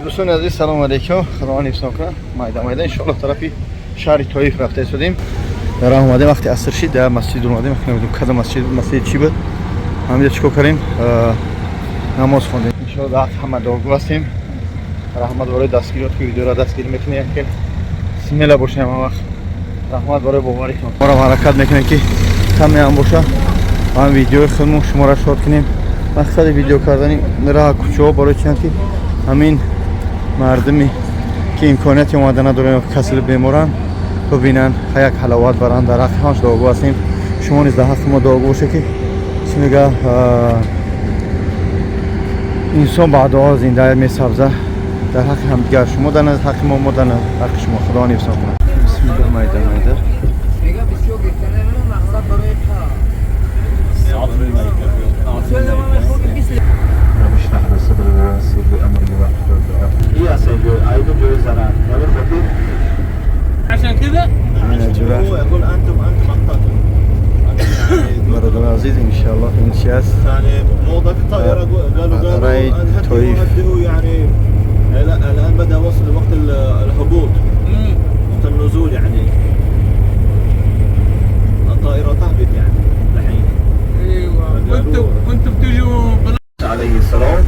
Дӯстони азиз, салому алейкум. Худованд ҳифзтон кунад. Майда майда иншоаллоҳ тарафи шаҳри Тоиф рафта истодем. Дар роҳ омадем, вақти аср шид, дар масҷид омадем. Намедонам кадом масҷид, масҷид чӣ буд. Ҳаминҷо чикор кардем? Намоз хондем. Иншоаллоҳ дар ҳама дуогӯ ҳастем. Раҳмат барои дастгириёт, ки видеоро дастгирӣ мекунед, як смело бошем ҳама вақт. Раҳмат барои боваритон. Моро ҳаракат мекунем, ки каме ҳам боша ҳам видеои худмон шуморо шод кунем. Мақсади видео кардани раҳ кӯчаҳо барои чианд, ки ҳамин мардуме ки имконияти омада надоранд ё касали беморанд, бибинанд, як ҳаловат баранд. Дар ҳаққи ҳамаш дуогӯ ҳастем. Шумо низ дар ҳаққи мо дуогӯ бошед, ки чӣ мега, инсон ба дуо зинда месабза. Дар ҳаққи ҳамдигар, шумо дар ҳаққи мо, мо дар ҳаққи шумо. Худованд ҳифзтон кунад. Бисмилла, майда майда. میگه 21 مقصد برای رب اشرح لي صدري ويسر لي امري واحلل عقدة. این اصلا جای عیب و جای ضرر ولی خاطر عشان كذا هو يقول انتم اخطاتم. Бародари азиз, иншоаллоҳ ин чи аст? يعني موضة الطائرة قالوا رأي هدئوا تويف. هدئوا يعني الان بدا وصل وقت الهبوط، وقت النزول، يعني الطائرة تهبط يعني الحين. ايوه، كنتوا بتجوا عليه السلام.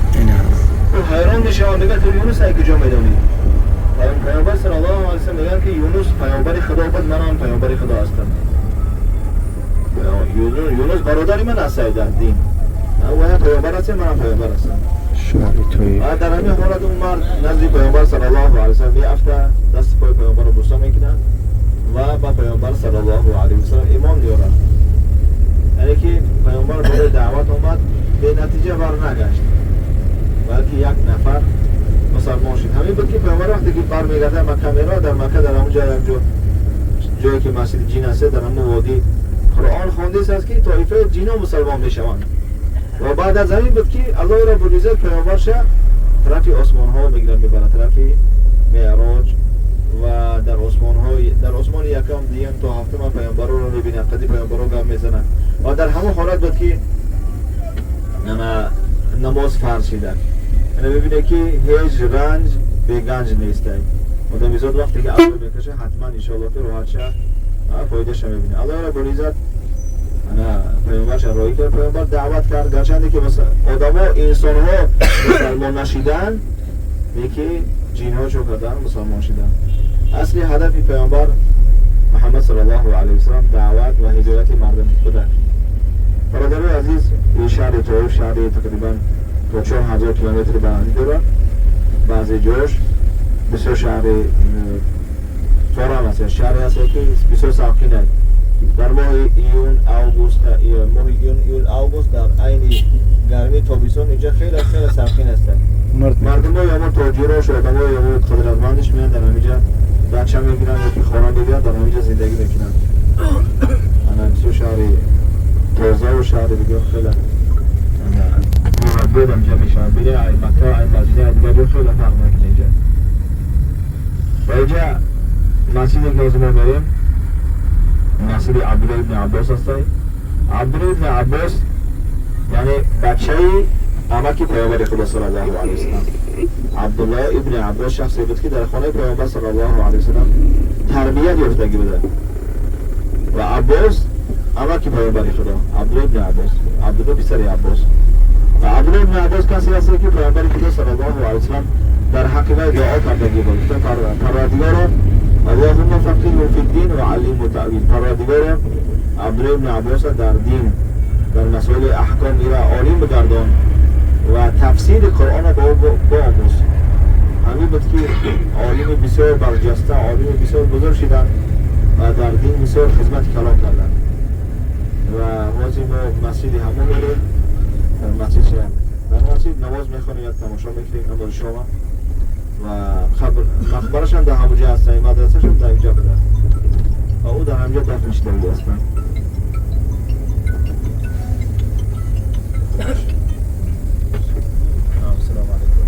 حیران میشه، میگه تو یونس ای کجا میدونی؟ پیامبر صلی الله علیه و سلم میگن که یونس پیامبر خدا بود، من هم پیامبر خدا هستم. یونس برادر من است در دین، او هم پیامبر است، من هم پیامبر هستم. شهری تویف. و در همین حالت اون مرد نزد پیامبر صلی الله علیه و سلم میافته، دست پای پیامبر رو بوسه میکنه و با پیامبر صلی الله علیه و سلم ایمان میاره. یعنی که پیامبر برای دعوت آمد، به نتیجه بر نگشت، بلکه یک نفر مسلمان شد. همین بود که پیامبر وقتی که برمیگرده مکه میره، در مکه در همون جای، یک جایی که مسجد جین هست، در همون وادی قرآن خوانده است که طایفه جینا مسلمان میشوند. و بعد از همین بود که الله رب العزت پیامبرش طرف آسمان ها میگیره، میبره طرف معراج و در آسمان های در آسمان یکم، دوم تا هفتم پیامبر رو میبینه، قدی پیامبر رو گم میزنه. و در همون حالت بود که نماز فرض شده. یعنی ببینه که هیچ رنج به گنج نیست. آدمیزاد وقتی که عذاب میکشه، حتما انشالله که راحت شه، فایده میبینه. الله رب العزت انا پیامبرش راهی کرد، پیامبر دعوت کرد، گرچنده که آدما، انسان ها مسلمان نشیدن، یکی جین ها چو کردن مسلمان شدن. اصلی هدف پیامبر محمد صلی الله علیه و سلم دعوت و هدایت مردم بوده. برادرای عزیز، این شهر طائف شهر تقریبا تا 4000 کیلومتر بلندی داره. بعضی جاش بسیار شهر فارم است، شهری هست که بسیار ساکن است. در ماه июн август، ماه июн، июл، август در عین گرمی تابستان اینجا خیلی خیلی سرخین است. مردم های اما تاجراش، آدم های اما قدرتمندش میان در همینجا بچه میگیرن یا که خانه میگیرن، در همینجا زندگی میکنن. انا بسیار شهر تازه و شهر دیگه خیلی مربوط اینجا میشن. بین ای مکه، ای مدینه، ای دیگه خیلی فرق میکنه اینجا. و اینجا مسجد که از ما میریم مسجد عبدالله ابن عباس هست. عبدالله ابن عباس یعنی بچه عمک پیامبر خدا صلی الله علیه و سلم. عبدالله ابن عباس شخصی بود که در خانه پیامبر صلی الله علیه و سلم تربیت یافتگی بوده و عباس عمک پیامبر خدا، عبدالله ابن عباس، عبدالله پسر عباس. و عبدالله ابن عباس کسی هست که پیامبر خدا صلی الله علیه و سلم در حق وی دعا کردگی بود. گفته پروردگارا، اللهم فقهه فی الدین و علمه التأویل. پروردگارا، عبدالله ابن عباس در دین، در مسائل احکام ایرا عالم بگردان و تفسیر قرآن را با او بیاموز. همین بود که عالم بسیار برجسته، عالم بسیار بزرگ شدن و در دین بسیار خدمت کلام کردن. و حاضر ما مسجد همون میریم، در مسجد چه؟ در مسجد نماز میخوانیم، یک تماشا میکنیم نماز شام و خبر مقبرش هم در همونجا هست، مدرسه‌ش هم در اینجا بوده و او در همینجا دفن شده بوده اصلا. السلام علیکم.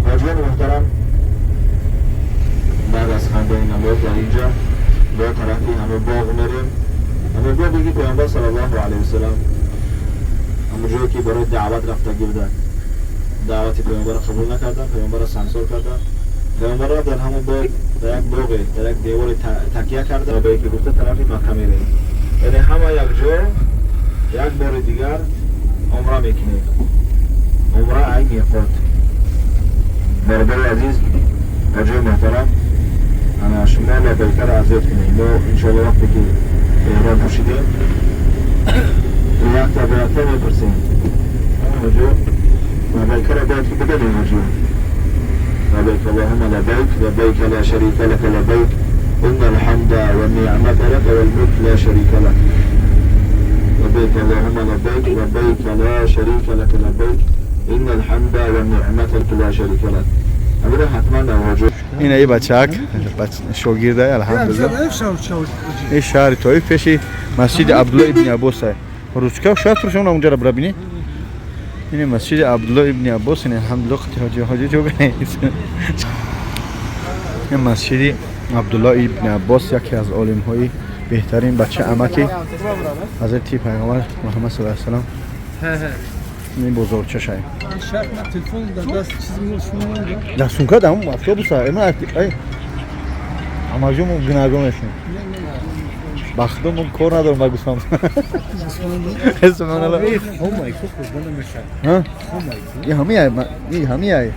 حاجیان محترم، با طرفی همه باغ میریم، همه باغی که پیامبر صلی الله علیه و سلم همون جایی که برای دعوت رفته بودن، دعوت پیامبر قبول نکردن، پیامبر را سانسور کردن. پیامبر را در همون باغ، در یک باغ، در یک دیوار تکیه کرده و به یکی گفته طرف مکه میریم. یعنی همه یک جا یک بار دیگر عمره میکنیم، عمره ای میقات. برادر عزیز، حاجی محترم، انا شما لبیک را از یاد کنیم. ما انشاءالله وقتی که احرام پوشیدیم یک تا به یک تا میپرسیم حاجی لبیک را باید که بدانیم. حاجی لبیک اللهم لبیک، لبیک لا شریک لک لبیک، ان الحمد والنعمة لك والملك لا شریک لک. لبیک اللهم لبیک، لبیک لا شریک لک لبیک، ان الحمد والنعمة لك لا شریک لک. امیر حتما در حاجی این ای بچک شاگرده الحمدلله. این شهر طایف پیشی مسجد عبدالله ابن عباس است. روزکا شاید پرشون اونجا را ببینی. این مسجد عبدالله ابن عباس این الحمدلله حاجی حاجی جو نیست. این مسجد عبدالله ابن عباس یکی از عالم‌های بهترین بچه عمکی حضرت پیامبر محمد صلی الله علیه و سلم. این بزرگ چشای. در سونکا دم автобуса اما ای амаҷуму гунагон мешем. Бахдуму кор надорам ба гусфанд. Субҳаналлоҳ. Ин ҳамияй, ин ҳамияй.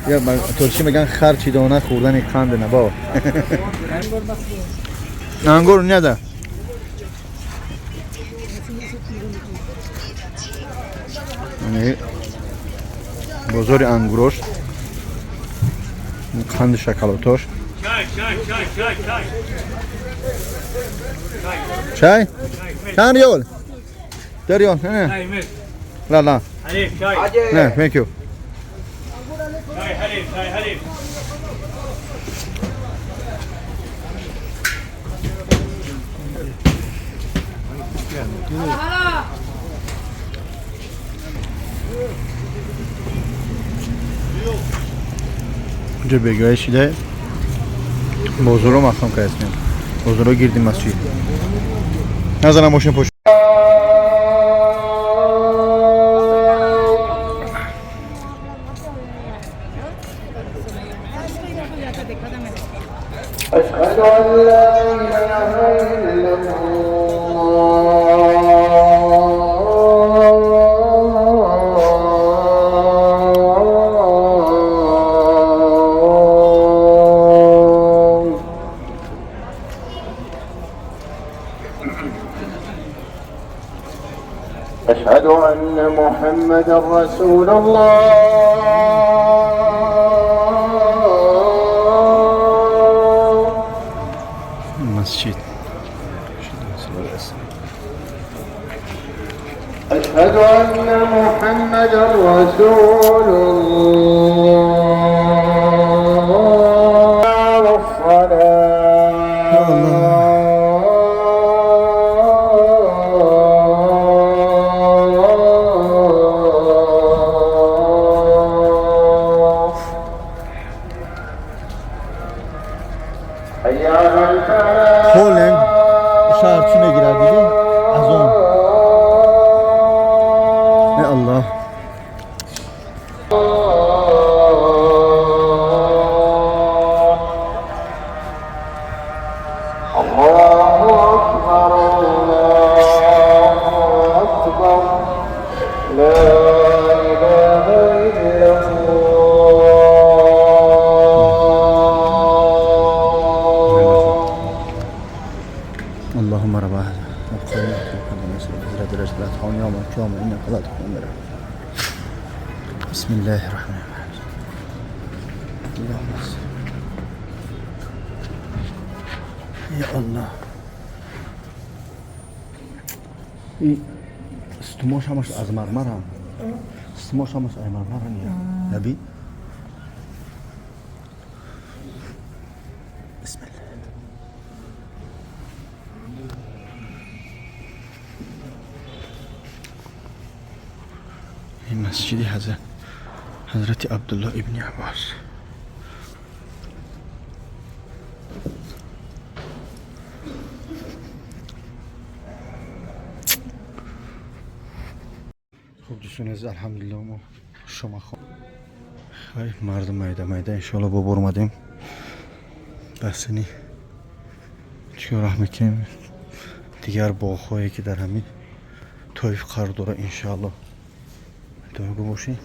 Я турчи меган хар чӣ дона хӯрдани қанд набо. Ангур нада. Бозори ангурош, қанди шоколадош. Чай? Чанд риёл? 2 риёл. Не. لا لا. نه, thank you. инҷо бегоҳе шида бозоро маҳкам кардем. Бозоро гирди масҷид. Назанам мошин пуш. أشهد أن لا إله إلا الله. أشهد أن محمدا رسول الله. مسجد. أشهد أن محمدا رسول الله. على الصلاة. حي على الفلاح. ҳолем шаҳр чӣ мегирад дидӣ? Аз он. Э Аллоҳ. الله أكبر الله أكبر لا إله إلا الله. اللهم رب هذا يوم القيامة إنك لا تخلف. بسم الله الرحمن الرحيم. اللهم صل. يا الله. این ستماش همش از مرمرم. ستماش همش از مرمرم یا نبی. بسم الله. این مسجدی حضرت عبدالله ابن عباس. Хуб, дӯстони азиз, алҳамдулилло, мо шома хай, мардум майда майда, иншоалло, бо бор омадем. Ба сини чико раҳ мекунем, дигар боғҳое ки дар ҳамин Тоиф қарор дора, иншоалло. Дуогӯ бошед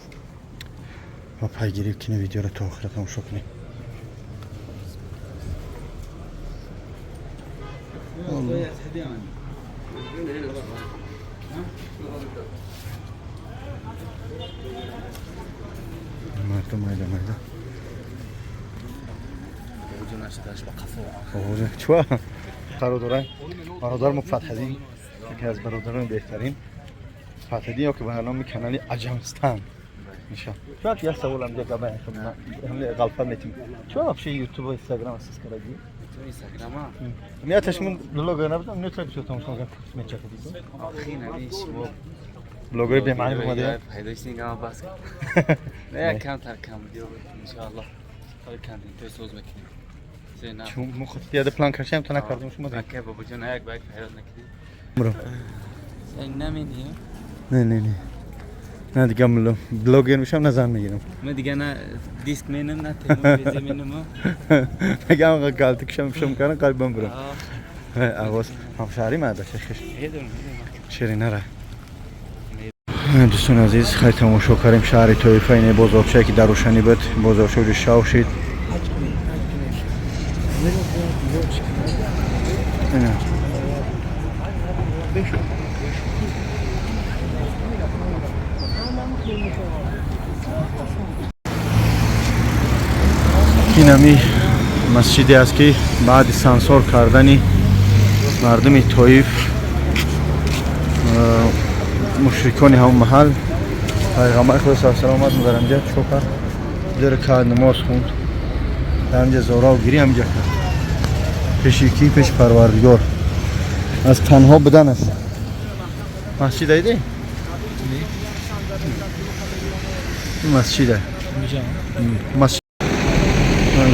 ва пайгирӣ кунед, видеоро то охира тамошо кунед. Мардум майда майда. Чуа қарор дорад бародармо Фатҳаддин, яке аз бародарони беҳтарин, Фатҳаддин ё ки ба номи канали Аҷамстан. Чуа, як саволам галфа метим. Чуа вообще ютуб ва инстаграм асис кардаги? Инстаграма? Нияташ ман блогер набудам, не так бисёр тамошо кардам, мечакадӣ. Охи навиш. Блогери бемаъни бомади? Пайдоиш нигама бас. Не, камтар кам видео, иншоалло. Кори контентои соз мекунем. Чун мо худ яда план кардем, то накардем шумо. Ака бобоҷон, як ба як файрод накунем. Бро. Намени? Не, не, не. На дига блогер мешам, на зан мегирам. Ма дига на диск менам, на телефон безе менам. Мегам галти кишам шум кардам, қалбам бурам. Авоз ҳамшаҳри ма бача. Ширинара. Дӯстони азиз, хай, тамошо кардем шаҳри Тоифа. Ине бозорчае ки дар рӯшанӣ буд, бозорча уҷо шав шид. Ина. Инами масҷиде аст, ки баъди сансор кардани мардуми Тоиф, мушрикони ҳамон маҳал, пайғамбари Худо са салам омад, дар инҷа чико кард? Ду ракаат намоз хонд, дар инҷа зорав гирӣ ҳаминҷа кард. Пеши ки? Пеши Парвардигор, аз танҳо будан аст. Масҷид айди? Масҷида, масҷид.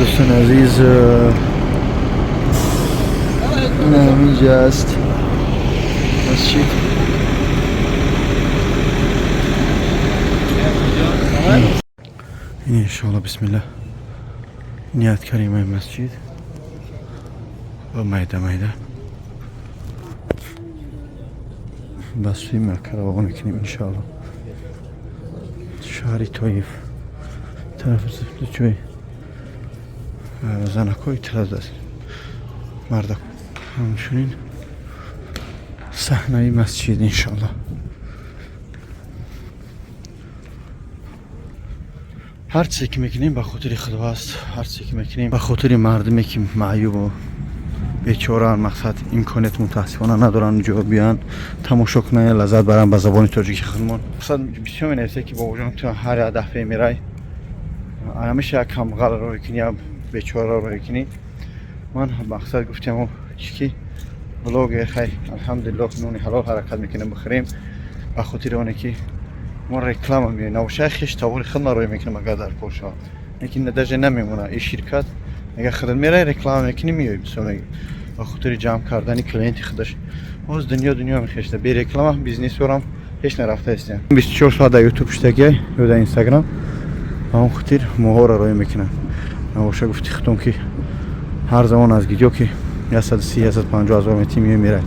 Дӯстони азиз, ҳаминҷа аст масҷид. Иншоалло, бисмилла, ният кардем ин масҷид ва майда майда ба сӯи Макка равон мекунем, иншоалло. Шаҳри Тоиф тарафи ҷои занакҳои тараф аст, мардак. Ҳамчунин саҳнаи масҷид, иншоалло. Ҳар чизе ки мекунем, ба хотири Худо аст. Ҳар чизе ки мекунем, ба хотири мардуме ки маъюбу бечораан, мақсад, имконият мутаассифона надоранд ҷо биёянд, тамошо кунанд, лаззат баранд ба забони тоҷики худмон. Мақсад, бисёр менависе, ки бобоҷон, ту ҳар як дафъе мерай, ҳамеша як камбағал рой кунӣ, як бечора рой кунӣ. Ман, мақсад, гуфтем ки блогер, хай, алҳамдулиллоҳ, нони ҳалол ҳаракат мекунем бихӯрем, ба хотири оне ки мо реклама меоем. Набошад, хеш тавори худма рой мекунам, агар дар кор шавад. Лекин даже намемона и ширкат, агар худат мерай, реклама мекунӣ, меоӣ. Бисёр ба хотири ҷамъ кардани клиенти худаш. Ҳоз дунё дунё мехешта, бе реклама бизнесорам ҳеч нарафта истем. 24 соат дар Ютуб шудагиай ё дар Инстаграм, ба он хотир моҳоро роӣ мекунанд. Набоша, гуфти худтон, ки ҳар замон аз гидё ки 130, 150 ҳазор мети, меои, мерай.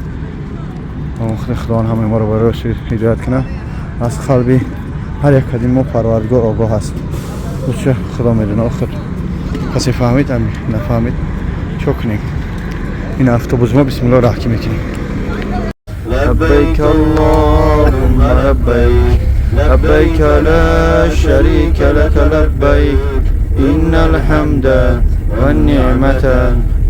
Ба он хотир Худованд ҳамаи моро ба роҳи ҳидоят кунад. Аз қалби ҳар як кадим мо Парвардигор огоҳ аст. Лутфа, Худо медона. Охир касе фаҳмид, нафаҳмид, чо кунем? Ин автобус мо, бисмилло, раҳкӣ мекунем. لبيك اللهم لبيك، لبيك لا شريك لك لبيك، إن الحمد والنعمة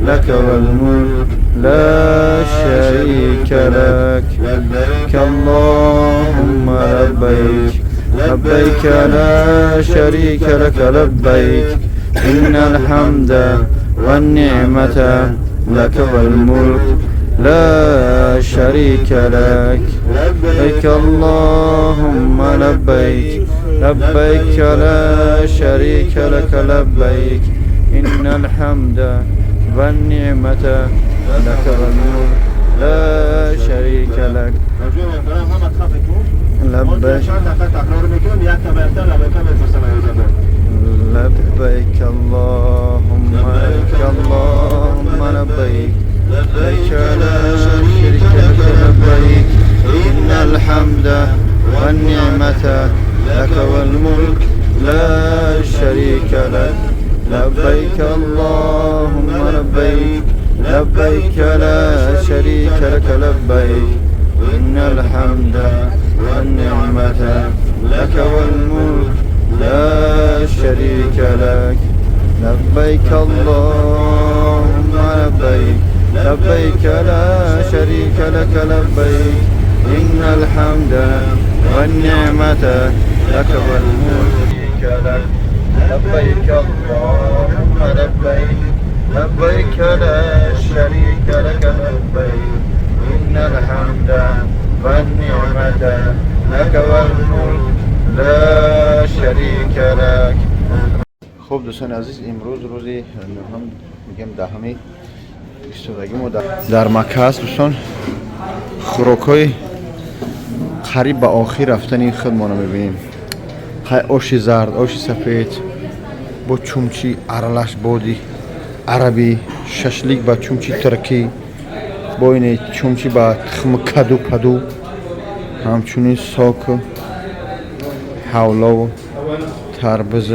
لك والملك لا شريك لك. لبيك اللهم لبيك، لبيك لا شريك لك لبيك، إن الحمد والنعمة لك والملك لا شريك لك. لبيك اللهم لبيك، لبيك لا شريك لك لبيك، إن الحمد والنعمة لك والملك. لا شريك لك. لبيك لبيك اللهم لبيك اللهم لبيك لبيك لا شريك لك لبيك إن الحمد والنعمة لك والملك لا شريك لك. لبيك اللهم لبيك لبيك لا شريك لك لبيك إن الحمد والنعمة لك والملك لا شريك لك. لبيك اللهم لبيك لبيك لا شريك لك لبيك إن الحمد والنعمة لك والملك لك. لبيك اللهم لبيك لبيك لا شريك لك لبيك إن الحمد والنعمة لك والملك لا شريك لك. خب دوستان عزیز، امروز روزی نهم میگم دهمی ایستادگی ما در مکه است. دوستان خوراک‌های قریب به آخر رفتن خودمان رو میبینیم. آش زرد، آش سفید با چمچی ارلش بادی عربی، ششلیک با چمچی ترکی، با این چمچی با تخم کدو پدو، همچنین ساک، حولا و تربز،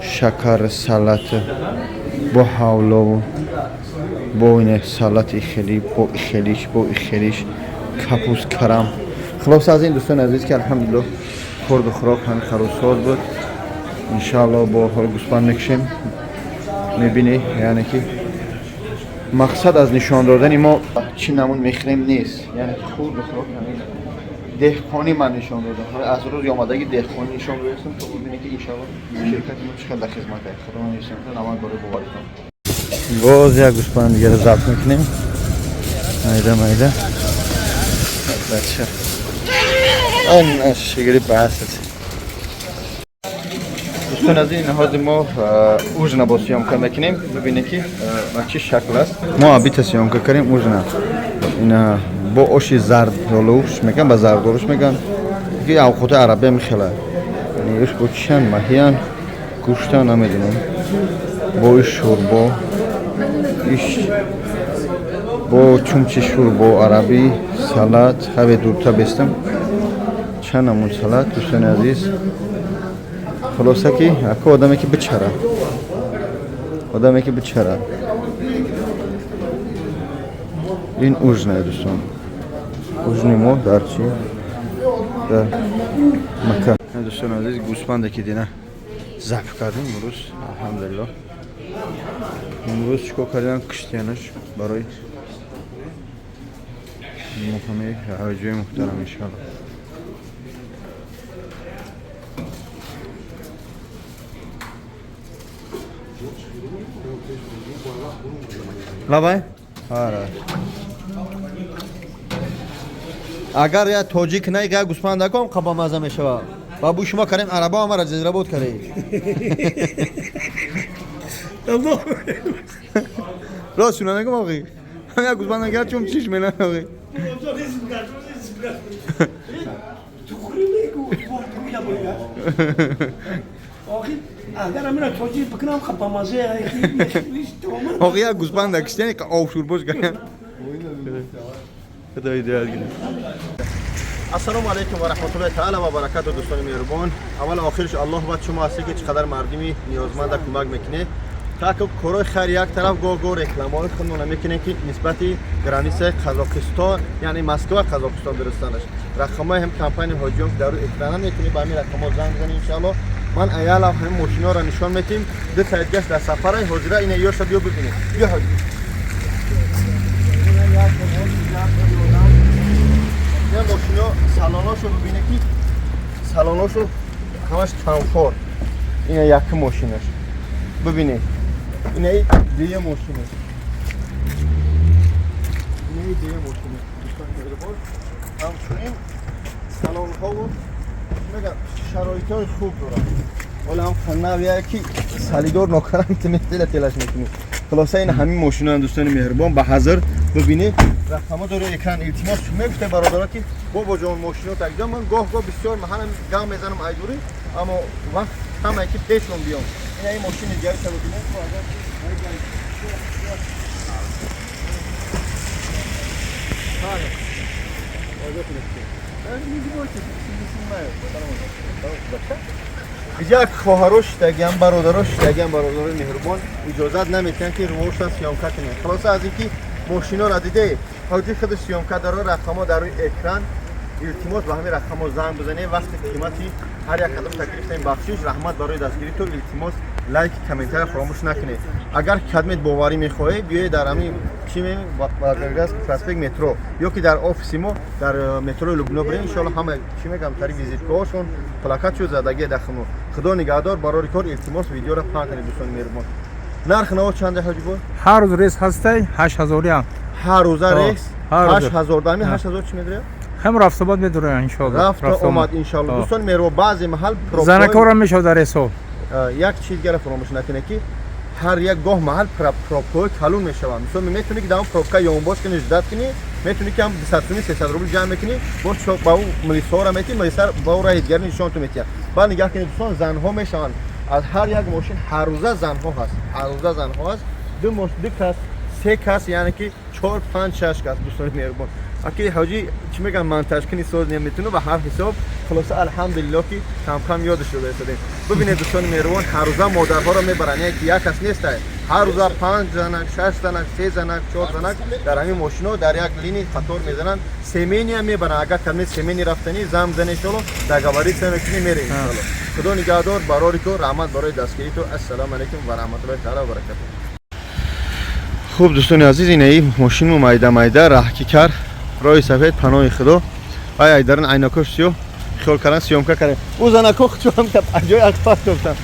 شکر، سلات با حولا و با این سلات خیلی با خیلیش با خیلیش کپوس کرم. خلاص از این دوستان عزیز که الحمدلله خورد و خوراک هم خروساز بود. انشالله با حال گوسفند میکشیم میبینی، یعنی که مقصد از نشان دادن ما چی نمون میخریم نیست، یعنی که خورد و خوراک همین دهقانی من نشان دادم. حالا از روز آمدگی دهقانی نشان دادم تا ببینی که انشالله شرکت ما چقدر خدمت ہے. خدا من نشان دادم برای باورتون. باز یک گوسفند دیگه رو ضبط میکنیم. میده میده بچه آن شگری بحثت. دوستان از این حاضر ما اوژنا با سیامکا میکنیم. ببینید که با چه شکل است. ما ابیت سیامکا کردیم اوژنا. اینا با آش زردآلوش میگن، با زردآلوش میگن که اوقات عربی میخله. یعنی ایش با چند ماهیان گوشتا نمیدونم. با شوربا، ایش با چمچه شوربا عربی، سالاد، هوی دورتا بستم. چند نمون سالاد دوستان عزیز. خلاصه که اکو آدمی که بچره، آدمی که بچره. این اوژنه دوستان، اوژنی ما در چی؟ در مکه. دوستان عزیز گوسفند که دینه ذبح کردیم امروز الحمدلله. امروز چیکار کردن؟ کشتیانش برای محمد حاجی محترم انشالله. لبای؟ آره. اگر یا توجیک نه یا گوسفند کم قبا مزه میشوه. بابو شما کریم عربا ما را جزیره بود کری. راست شونه نگم آقی. یا گوسفند نگه چون چیش میلن آقی. اگر من توجیه بکنم خب با مزه آقا یک گوسفند کشتنی که آب شور باش کردن. خدای دیگر. السلام علیکم و رحمت الله تعالی و برکاته. دوستان مهربان، اول آخرش الله باید شما هستی که چقدر مردمی نیازمند کمک میکنه. تا که کارهای خیر یک طرف گو گو رکلامای خودمون میکنه که نسبت گرانیس قزاقستان یعنی مسکو و قزاقستان برسانش. رقمای هم کمپانی حاجیان که در روی اکران میتونی با همین رقم‌ها زنگ بزنی ان شاء الله. من ایال هم ماشینا را نشان میتیم. دو ساعت گشت در سفر حاضره اینا یارش بیا ببینید. بیا حاجی. یه ماشینا سالوناشو ببینید که سالوناشو همش کمفورت. اینا یک ماشینش. ببینید. اینا دیگه ماشینش. اینا دیگه ماشینش. دوستان مهربان، همچنین سالن ها و میگم شرایط های خوب دارن. ولی هم خنه که سالیدور نکرم تنه تله تلش میکنی. خلاصه این همین ماشین هم دوستان مهربان به حاضر бибинед. Рақамҳо дори экран. Илтимос мегуфтем бародаро ки бобоҷон мошино такҷо ман гоҳ-гоҳ бисёр маҳалам гам мезанам айдурӣ, аммо вақт камае ки пешон биём. Ина ин мошини дигариша бибинед. Як хоҳаро шидагиам, бародаро шидагиам, бародарои меҳрубон иҷозат наметиҳанд ки рӯошон съёмка кунем. Хулоса аз ин ки мошиноро диде, ҳоҷи худ съёмка даро рақамҳо дар рӯи экран. Илтимос ба ҳамин рақамҳо занг бизанед. Вақти қимати ҳар як қадам гирифтем бахшиш. Раҳмат барои дастгирӣ ту. Илтимос лайк, комментария фаромӯш накунед. Агар кадмет боварӣ мехоҳед, биёед дар ҳамин чи Волгоградский проспект метро ё ки дар офиси мо дар метрои Лубно бирем. Иншоалло ҳама чӣ мегам тари визиткаҳошон плакатшо задагие дахмо. Худо нигаҳдор, барори кор. Илтимос видеоро паҳн кунед дӯстони меҳрубон. Нарх наво чанде ҳоҷибо? Ҳар рӯз рейс ҳастай 8000. Ҳар рӯза рейс 8000. Дами 8000 чӣ медорад? Ҳам рафт омад медорад иншоалло. Рафт омад иншоалло. Дӯстони меҳрубон, баъзе маҳал занакора мешавад дар рейсҳо. Як чиз дигара фаромӯш накунед ки ҳар як гоҳ маҳал пробкаҳои калон мешаванд. Мисол метавонӣ ки дар он пробка ёнбош кунӣ, ждать кунӣ, метавонӣ ки ҳам 200 сумӣ 300 рубл ҷамъ мекунӣ, боз ба ӯ милисаҳоро метиҳӣ, милиса ба ӯ раҳи дигари нишонту метиҳад. Баъд нигаҳ кунед дӯстон, занҳо мешаванд. Аз ҳар як мошин ҳар рӯза занҳо ҳаст. Ҳар рӯза занҳо ҳаст. Ду мош, ду кас, се кас, яъне ки 4, 5, 6 кас дӯстони меҳрубон. Аки ҳоҷӣ чӣ мегӯям, монтаж кунӣ соз наметавонӣ ба ҳар ҳисоб. Хулоса алҳамдулиллоҳ ки кам-кам ёдаш шуда истодем. Бибинед дӯстони меҳрубон, ҳар рӯза модарҳоро мебаранд, яъне ки як кас нестай. Ҳар рӯза 5 занак, 6 занак, 3 занак, 4 занак дар ҳамин мошино дар як линии қатор мезананд. Семения мебаранд. Агар кадме семени рафтанӣ зам зане иншоалло договориться мекунӣ мере иншоалло. Худо нигаҳдор, барори кор, раҳмат барои дастгирии ту. Ассалому алайкум ва раҳматуллоҳи таала ва баракатуҳ. Хуб дӯстони азиз, инаи мошинмо майда майда раҳкӣ кард. Роҳи сафед, паноҳи худо. Ай айдарин айнакош сиёҳ хиёл кардан съёмка кардем. Ӯ занако чӯам ҷои акпар гуфтам.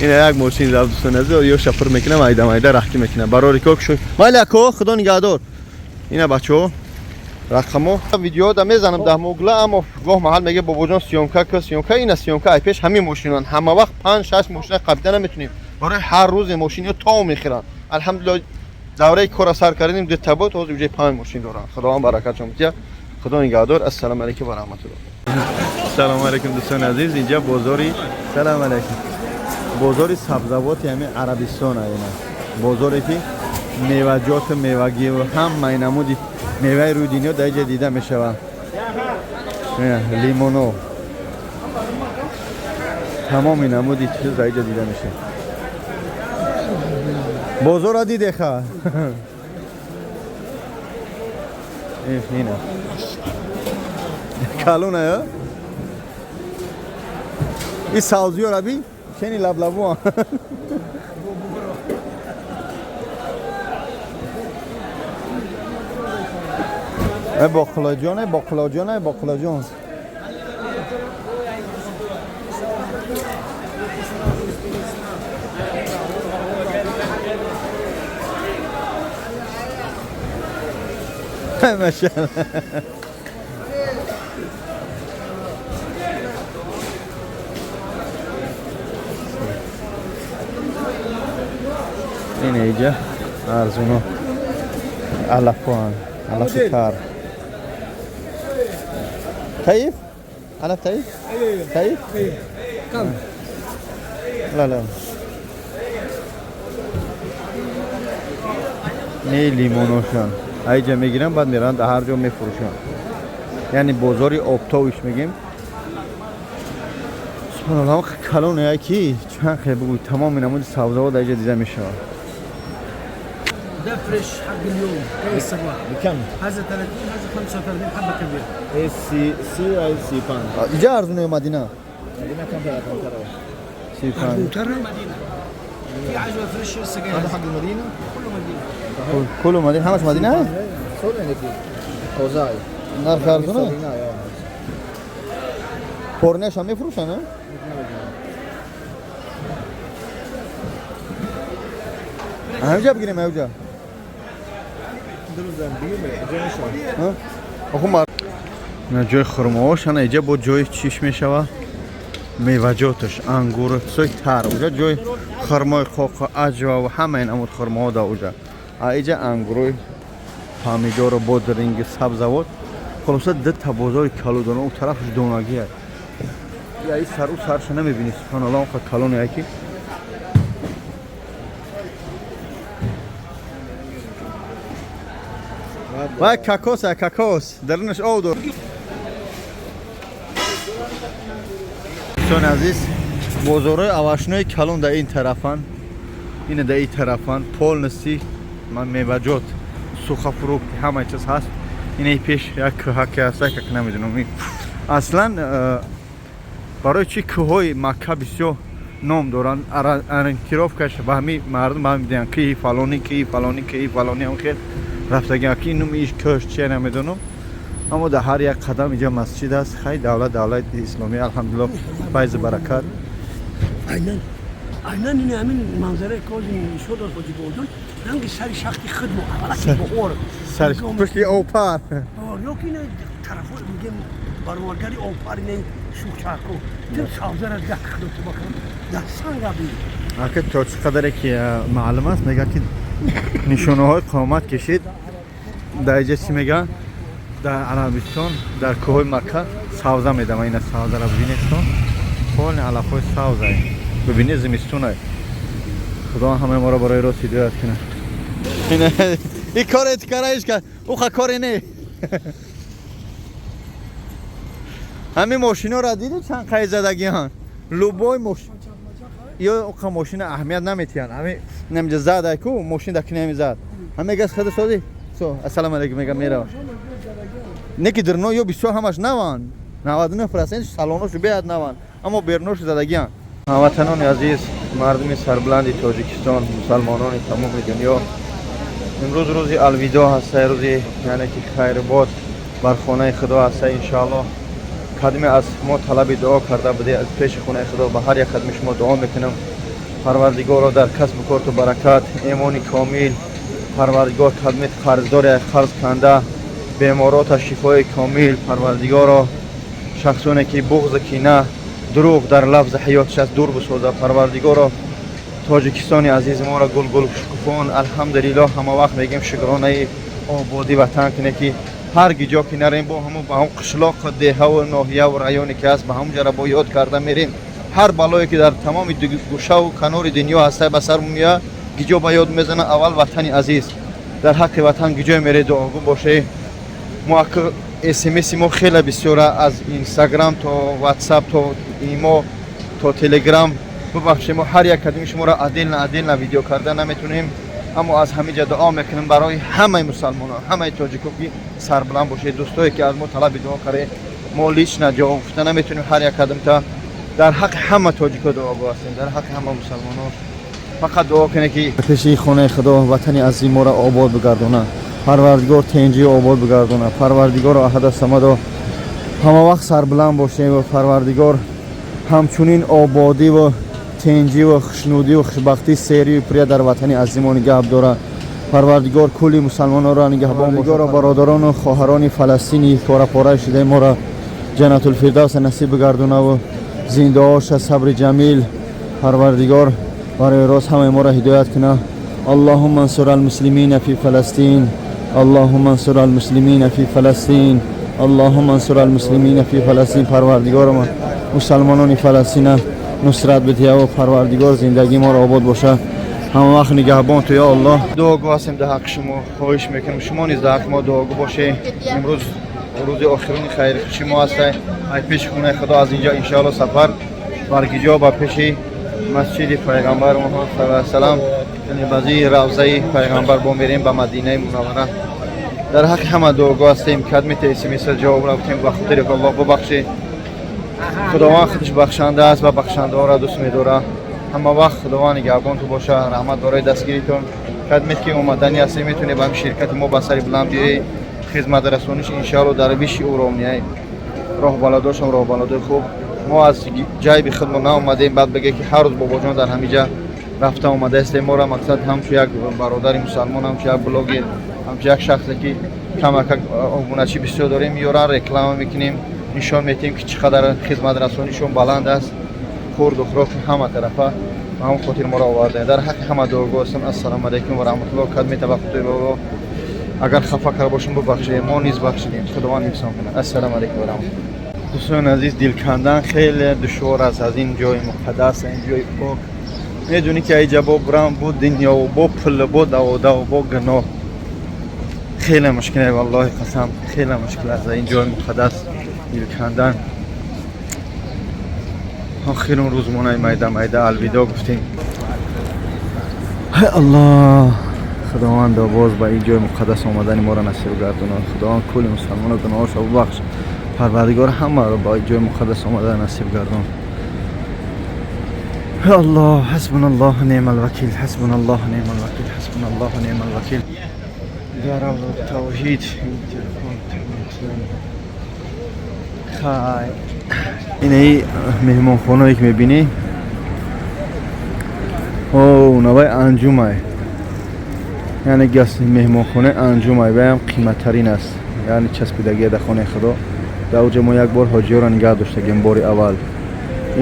Ина як мошин рафт дӯстони азиз, ё шапур мекунам, майда майда раҳкӣ мекунам. Барори кор шуд. Майли ако, худо нигаҳдор. Ина бачаҳо рақамо видео да мезанам даҳ мугла, аммо гоҳ маҳал меге бобоҷон съёмка ка, съёмка. Ина съёмка ай пеш ҳамин мошинон. Ҳама вақт 5-6 мошина қабида наметунем. Барои ҳар рӯзе мошиниё то мехӯранд. Алҳамдулиллоҳ давраи кора сар кардем, ду та буд, ҳозир уже 5 мошин дорам. Худованд баракатшон бидиҳад. Худо нигаҳдор. Ассалому алайкум ва раҳматуллоҳ. Салому алайкум дӯстони азиз, инҷа бозори салому алайкум. Бозори сабзавоти ҳамин Арабистон ина. Бозоре ки меваҷот, мевагӣ ва ҳамаи намуди меваи рӯи дунё дар инҷа дида мешавад. Лимоно. Тамоми намуди чиз дар инҷа дида мешавад. Бозорро диде ха? Ина. Калона я? И савзиёра би? Чени лаблабу. Боқлоҷоне, боқлоҷоне, боқлоҷон. Машалла. Ин иҷа арзуно алафон, алафи тар. Таиф? Алаф таиф? Таиф? Кам? ла ла. Не лимоношон. Айҷа мегирам, баъд мераванд дар ҳар ҷо мефурӯшанд. Яъне бозори обтовиш мегем. Субҳаналлоҳ, калон яке ки чанд хел бигӯй, тамоми намуди сабзавот дар инҷа дида мешавад. ده فريش حق اليوم جاي الصباح. بكم؟ هذا 30 هذا 35 حبه كبيره. ايه سي سي اي سي بان. инҷа арзуне Мадина? مدينة كم ترى كم ترى؟ 35. مدينه في عجوه فريش لسه هذا جاهز حق المدينة؟ كله مدينه. كله مدينة، همش مدينة؟ سوري قوزاي. нарх арзуне? Порнеша мефурӯшанд, а? ҳамҷа бигирем, ҳамҷа. На ҷои хурмоҳош, ана иҷа бо ҷои чиш мешава? Меваҷоташ, ангур, чизои тар. Уҷа ҷои хурмои қоқ, аҷва ва ҳамаи намуд хурмоҳо дар уҷа. А иҷа ангурои Помидору бодринги, сабзавот. Хулоса, дута бозори калон дорам. Он тарафаш донагия. Я и сар, у сарша намебини, субҳаналлоҳ, он қад калоне ки. Вай, кокос, кокос. Дарунаш об дор. Дӯстони азиз, бозорҳои овощной калон дар ин тарафан, ина дар ин тарафан, полностью ман меваҷот, сухофрукт, ҳама чиз ҳаст. Инаи пеш як кӯҳаке ҳаст, как намедонам, аслан барои чӣ кӯҳҳои Макка бисёр ном доранд, ориентировкаш ба ҳами мардум ба ҳам медиҳанд, кӯҳи фалонӣ, кӯҳи фалонӣ, кӯҳи фалонӣ, ҳам хел рафтагиам, ки номи иш кӯҳ чия намедонам, аммо дар ҳар як қадам инҷа масҷид аст. Хай, давлат давлати исломӣ, алҳамдулилло, файзу баракат. Айнан, айнан ин ҳамин манзараи кози нишон дод ҳоҷи Бобоҷон, ранги сари шахти хидмо аввалаки бухор. Сари пушти опар. Ё ки ина тарафо мегем бароваргари опар, ина шӯхчако тир савзара дак худо бакам дар санга би. Ака, то чӣ қадаре ки маълум аст, мегӯяд ки нишонаҳои қомат кашид дар иҷа, чӣ мегӯянд, дар Арабистон, дар кӯҳҳои Макка савза медама. Ина савзара бибинедтон, полни алафҳои савза бибинед, зимистонай. Худо ҳамаи моро барои рост ҳидоят кунад. И коре тикараиш кард, уха коре не. Ҳамин мошиноро диди, чанд қай задагиҳан, любой мошин ё уқа мошина аҳамият наметиҳанд. Ҳами намиҷа задай ку мошин дар кинами зад, ҳам мегаз хада соди со, ассалому алайкум мега, мерава. Не ки дирно ё бисёр ҳамаш наванд, 99% салоношу беҳад наванд, аммо беруношу задагианд. Ҳамватанони азиз, мардуми сарбуланди Тоҷикистон, мусалмонони тамоми дунё, имрӯз рӯзи алвидо ҳаста, рӯзи яъне ки хайрбод бар хонаи Худо ҳаста. Иншоаллоҳ, кадме аз мо талаби дуо карда буде, аз пеши хонаи Худо ба ҳар як қадми шумо дуо мекунам. Парвардигоро, дар касбу корту баракат, эмони комил. Парвардигор, кадмет қарздоре, қарз канда, беморота шифои комил. Парвардигоро, шахсоне ки буғзу кина, дурӯғ дар лафзи ҳаётш аст, дур бисоза. Парвардигоро, Тоҷикистони азизи моро гулгул шукуфон, алҳамдулиллоҳ, ҳама вақт мегӯем, шукронаи ободӣ ватан куне, ки ҳар гиҷо ки нарем, бо ҳамун ба ҳамун қишлоқ, деҳаву ноҳияву районе ки ҳаст, ба ҳамун ҷара бо ёд карда мерем. Ҳар балое ки дар тамоми гӯшаву канори дунё ҳаста, ба сар меояд, гиҷо ба ёд мезана? Аввал ватани азиз. Дар ҳаққи ватан гиҷое мере, дуогӯ боше. Мо смси мо хеле бисёра, аз Инстаграм то Ватсап, то Имо, то Телеграм. Бубахшед, мо ҳар як кадими шуморо отдельно отдельно видео карда наметунем, аммо аз ҳамин ҷа дуо мекунем барои ҳамаи мусалмонон, ҳамаи тоҷико, ки сарбуланд бошед. Дӯстое ки аз мо талаби дуо карде, мо лично ҷавоб гуфта наметунем ҳар як кадимта. Дар ҳаққи ҳама тоҷико дуогӯ ҳастем, дар ҳаққи ҳама мусалмонон. Фақат дуо кунед, ки пеши хонаи Худо ватани азими моро обод бигардонад. Парвардигор тенҷиро обод бигардонад. Парвардигоро, аҳада самадо, ҳама вақт сарбуланд бошем ва Парвардигор ҳамчунин ободӣ ва тенҷӣ ва хушнудӣ ва хушбахтӣ, серию пурия дар ватани азимо нигаҳ дорад. Парвардигор кулли мусалмононро нигаҳбон. Бародарону хоҳарони Фаластини порапора шудаи моро ҷаннатулфирдавса насиб бигардонаву зиндаоша сабри ҷамил. Парвардигор барои рост ҳамаи моро ҳидоят кунад. اللهم انصر المسلمين في فلسطين، اللهم انصر المسلمين في فلسطين، اللهم انصر المسلمين في فلسطين. Парвардигор, ма мусалмонони Фаластина нусрат бидиҳ. Парвардигор, зиндагии моро обод боша, ҳама вақт нигаҳбон ту, ё Аллоҳ. Дуогӯ ҳастем дар ҳаққи шумо, хоҳиш мекунем, шумо низ дар ҳаққи мо дуогӯ бошед. Имрӯз рӯзи охирини хайрхуши мо ҳаста. Ай пеши хонаи Худо аз инҷо, иншоалло, сафар баргиҷо ба пеши масҷиди пайғамбар Муҳаммад саллаллоҳу алайҳи васаллам, яъне базии равзаи пайғамбар, бо мерем ба Мадинаи Мунаввара. Дар ҳаққи ҳама дуогӯ ҳастем. Кадмите смс ҷавоб рафтем, ба хотири Аллоҳ бубахшед. Худованд худаш бахшанда аст ва бахшандаҳоро дӯст медорад. Ҳама вақт Худованд нигаҳбон ту боша. Раҳмат барои дастгиритон. Кадмет ки омаданӣ ҳастем, метавонед ба ҳамин ширкати мо ба сари баланд биёед. Хизматрасониш, иншоалло, дар виши уровняй, роҳбаладошам, роҳбаладои хуб. Мо аз ҷайби худмо наомадем, баъд бигӯе ки ҳар рӯз Бобоҷон дар ҳамиҷа рафта омада истем. Моро мақсад ҳамчун як бародари мусалмон, ҳамчун як блогер, ҳамчун як шахсе ки камакак обуначӣ бисёр дорем, ёран реклама мекунем, нишон медиҳем, ки чӣ қадар хизматрасонишон баланд аст, хурду хӯроки ҳама тарафа. Ба ҳамон хотир моро овардаем. Дар ҳаққи ҳама дуогӯ ҳастам. Ассалому алайкум ва раҳматуллоҳ. Кадмета ба худои бобо. Агар хафа карда бошем, бубахшед, мо низ бахшидем. Худованд ҳифзон кунад. Ассалому алайкум ва раҳматуллоҳ. Дӯстони азиз, дил кандан хеле душвор аст аз ин ҷои муқаддас, ин ҷои пок. Медонӣ ки айҷа бо бурам, бо дунё, бо пул, бо даводав, бо гуноҳ. Хеле мушкил е, валлоҳи қасам, хеле мушкил аст ин ҷои муқаддас дил кандан. Охирон рӯз монаи майда майда алвидо гуфтем. Ҳай Аллоҳ, Худовандо, боз ба ин ҷои муқаддас омадани моро насиб гардонад. Худованд кулли мусалмоно гуноҳошо бубахш. Парвардигор ҳамаро ба ин ҷои муқаддас омадан насиб гардон. Аллоҳ, ҳасбуналлоҳ неъмал вакил, ҳасбуналлоҳ неъмал вакил, ҳасбуналлоҳ неъмал вакил. Дар тавҳид телефон. Хай, инаи меҳмонхонае ки мебинӣ, о, навай Анҷумай, яъне гас меҳмонхонаи Анҷумай, ваям қиматтарин аст, яъне часпидагия дар хонаи Худо. Дар оҷа мо як бор ҳоҷиёро нигаҳ доштагем бори аввал.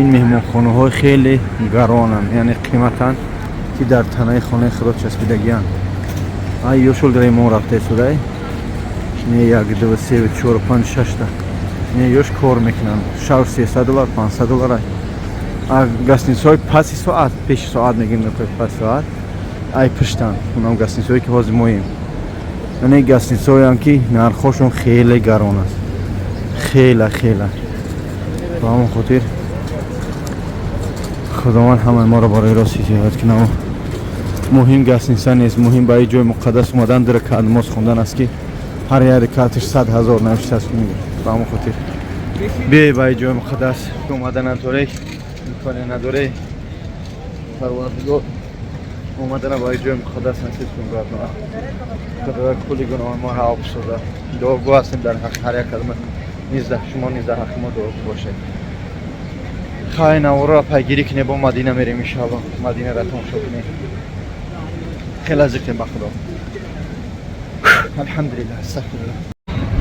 Ин меҳмонхонаҳои хеле гаронанд, яъне қиматанд, ки дар танаи хонаи Худо часпидагиянд. Ай ёшол дари мо рафта истодай, не, як, ду, се, чор, панҷ, шашта не ёш кор мекунанд. Шав 300 доллар, 500 доллар. А гостиницаҳои паси соат, пеши соат мегӯем, паси соат, ай пуштанд, унам гостиницаҳое ки ҳозир моем, яъне гостиницаҳоянд, ки нархҳошон хеле гарон аст, хеле хеле. Ба ҳамон хотир Худованд ҳамаи моро барои рост ҳидоят кунад. Муҳим гостиница нест, муҳим ба ин ҷои муқаддас омадан, ду ракат намоз хондан аст, ки ҳар як ракаташ 100 000 навиштааст. Ба ҳамон хотир биёй ба ин ҷои муқаддас. Омада надорӣ, имконе надорӣ, Парвардигор омадана ба ин ҷои муқаддас насиб кун, гардона. Худо кулли гуноҳи мо афв созад. Дуогӯ ҳастем дар ҳаққи ҳар як калима низ, шумо низ дар ҳаққи мо дуогӯ бошед. Хай, наворро пайгирӣ кунем, бо Мадина мерем, иншоалло, Мадинаро тамошо кунем. Хеле зиқем ба Худо. Алҳамдулиллаҳ, астағфируллоҳ.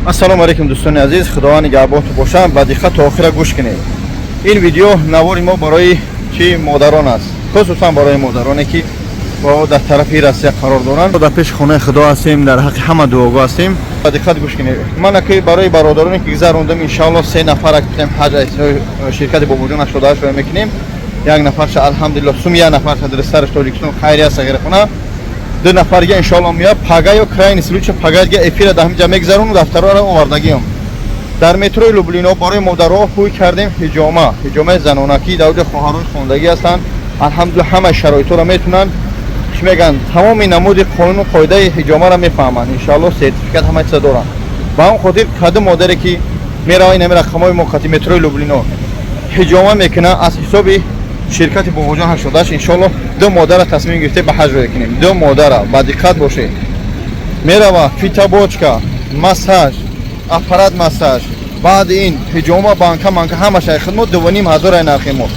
Ассалому алайкум, дӯстони азиз, Худованд нигаҳбонтон бошам. Ба диққат то охира гӯш кунед. Ин видео, навори мо барои чи модарон аст, хусусан барои модароне, ки бо дар тарафи Россия қарор доранд. Дар пеши хонаи Худо ҳастем, дар ҳаққи ҳама дуогӯ ҳастем. Ба диққат гӯш кунед. Ман аки барои бародароне, ки гузарондам, иншоалло, се нафар кутем ҳаҷ, ширкати Бобоҷон 88 мекунем. Як нафарша, алҳамдулилло, сум, як нафарша дурустараш Тоҷикистон, хайрия сағирахона, ду нафарга иншоалло меяд пага ё крайний случай пага дига эфира дар ҳаминҷа мегзарону дафтарҳоро овардагиам. Дар метрои Люблино барои модарҳо ҳуй кардем ҳиҷома, ҳиҷомаи занонакӣ. Дар оҷа хоҳарони хондагӣ ҳастанд, алҳамдулилла, ҳамаи шароитҳоро метунанд, чӣ мегӯянд, тамоми намуди қонуну қоидаи ҳиҷомаро мефаҳманд, иншоалло, сертификат, ҳама чиза доранд. Ба ҳамон хотир кадом модаре ки мерава ин ҳами рақамҳои мо қати метрои Люблино ҳиҷома мекунад, аз ҳисоби ширкати Бобоҷон 88, иншоалло, ду модара тасмим гирифта ба ҳаҷ роя кунем. Ду модара, ба диққат бошед, мерава фитобочка, массаж, аппарат массаж, баъди ин ҳиҷома, банка манка, ҳамаша хидмат 2500 ай нархи мо,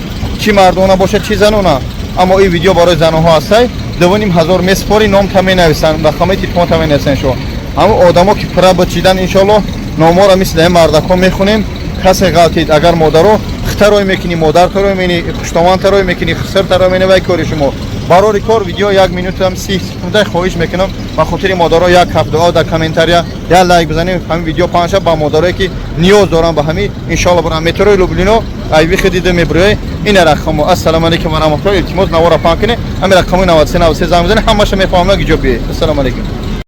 чӣ мардона бошад, чӣ занона. Аммо ин видео барои занонҳо ҳастай. 2500 месупорӣ, номта менависанд, рақамаи телефонта менависанд. Шо ҳамон одамо, ки пура бачидан, иншоалло, номҳоро мисли ҳамин мардакҳо мехонем. Касе ғалтид, агар модаро хитарой мекунӣ, модарторой мекунӣ, хуштомантарой мекунӣ, хисртарой мекунӣ, вай кори шумо. Барори кор, видео як минутам 30 секунда. Хоҳиш мекунам, ба хотири модаро як ҳафт дуо дар комментария, як лайк бизанем, ҳамин видео паҳн ба модарое, ки ниёз доранд ба ҳамин. Иншоалло, бурам метрои Люблино, айви хидида мебурӯе ина рақамо. Ассалому алайкум ва раҳматуллоҳ. Илтимос, навора паҳн кунед, ҳамин рақамои 93 93 занг бизанед, ҳамаша мефаҳмам, ки ҷо биёед. Ассалому алайкум.